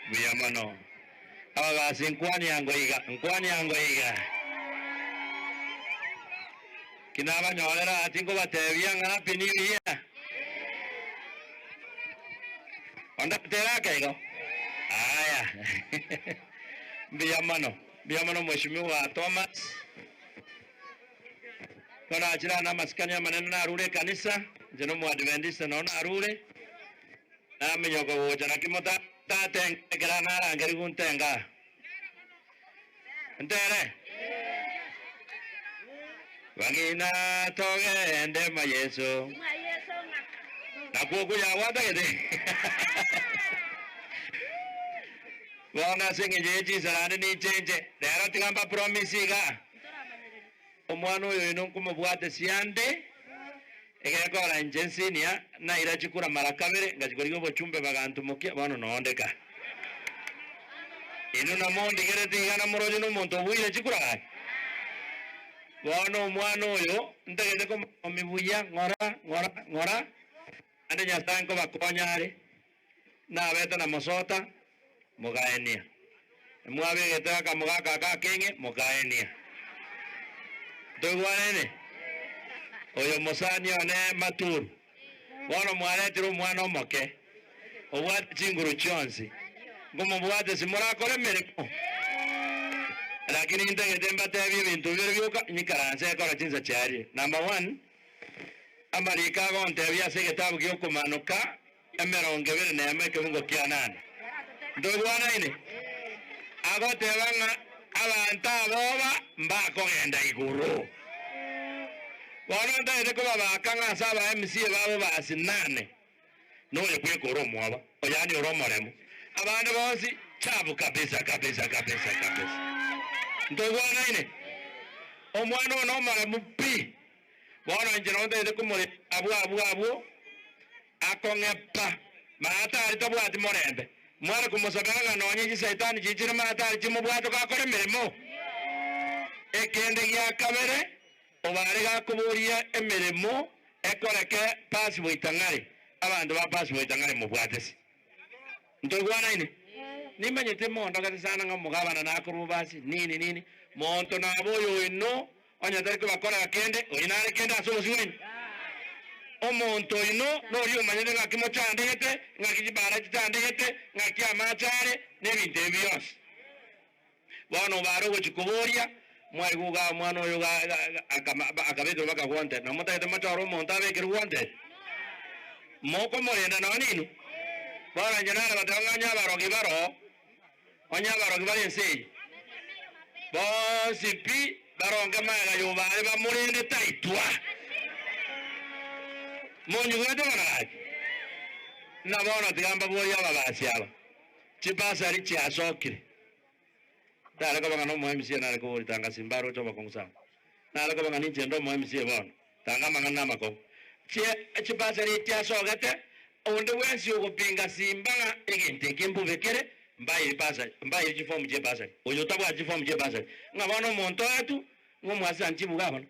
Mbuya mono. Ababasi nkwani yango iga, nkwani yango iga. Ki nabanyorera aa tinkobatebia ng'a happy new year? Onde atebe ake igo? Aya. Mbuya mono, mbuya mono Mheshimiwa Thomas. Bono nachire aa namasikani amanene narure ekanisa, inche nomoadventista nao narure. Naminyoka gocha naki motatenge ekero narangerigwe ntenge aa. Ntere? Bang'ina togende mwa Yeso. Nakwo okwo yabwatagete. Bono ase eng'encho ye chinsarani ninchenche. Rero tiga mbapromise iga. Omwana oyo oino nkomobwate siande, egekora inche nsinia, naira chikura mara kabere, ngachia korigia obochumbe bagantumokia, bono noondeka. Inwe namondigerete iga namoroche nomonto obuire chikura gaki? Bono omwana oyo ntagete komosomi buya ng'ora, ng'ora, ng'ora, naende Nyasae nkobakonya are, nabete na mosota, mogaenia. Mwabegete akamoga aka akakeng'e, mogaenia. Ntoigwanene? Oyo mosani one Maturu, bono mwaretire omwana omoke, obwate chinguru chionsi, nkomobwate simorakore emeremo? Lakini ntagete mbatebie ebinto bibere bioka, nyikaranse ekero chinsa chiarire. Number one, amariko agontebia ase egetabu gi'okomanoka emerongo ebere nemo ekebungo kia nane. Ntoigwanaine? Agoteba ng'a abanto aboba mbakogenda igoro. Bono ntagete kobabaka ng'a ase aba MCA babo basinane noyo bweka ore omwoba, yaani ore omoremu. Abande bonsi chabu kabisa kabisa kabisa kabisa. Ntoigwanaine? Omwana oyo nomoremu pi. Bono inche nabo ntagete komorenda abwo abwo abwo akong'epa. Maata aria tabwati morembe. Mware komosabera ng'a nonye chisaitani chiichire maata aria chimobwate gakora emeremo. Ekende gia kabere, obare gakoboria emeremo ekoreke pasi boitang'are, abanto ba pasi boitang'are mobwatesi. Ntoigwanaine? Nimanyete mondogete sana ng'a omogabana nakorwa bobasi, nini nini, monto nabe oyo oino Onye tari kobakorera kende, oyio nare kende ase obosio bwaino? Omonto oino noria omanyete ng'aki mochandegete, ng'aki chibaara chichandegete, ng'aki amache are, na ebinto ebi bionsi. Bono obare ogochia koboria, mwaigwa iga omwana oyo iga akabekerwa baka wanted, na motagete mochore omonto abekerwe wanted? Mokomorenda nonya ninwe? Bono inche nare goteba ng'a onye abarogi baroo, Onye abarogi bare ense eye bonsi pi baronge magega y'obaare bamorende taitwa. Monyigwete bono gaki? Na bono tiga mbaborie ababasi aba, chibasari chiasokire. Tare koba ng'a nomo MCA nare koboria tanga simba aroche obokong'u sana. Nare koba ng'a ninche inde omo MCA bono, tanga amang'ana namakong'u. Chie chibasari chiasogete, onde bwensi ogopinga simba ng'a egento eke mbobe kere, mbaire basari, mbaire chifomu chie basari. Oyo otabwati chifomu chie basari, ng'a bono omonto oetwe, ng'a omwasani chibuga abana.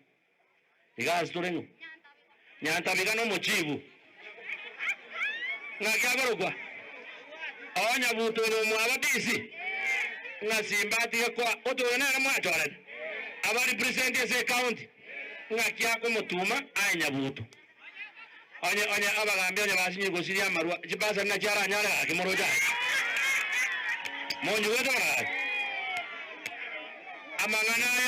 Iga ase tore ng'o? Nyantabiga nomochibu. Ng'aki akorokwa? Oo Nyabuto oyo omwabo DC. Ng'a Simba atige koa oto oyo nere mwachorete aba represent ase ecounty. Ng'aki akomotuma aye Nyabuto. Onye onye abagambi onye basinyire gosiria amarwa chibasari nachio aranyare gaki moroche aye. Monyigwete bono gaki? Amang'ana aya.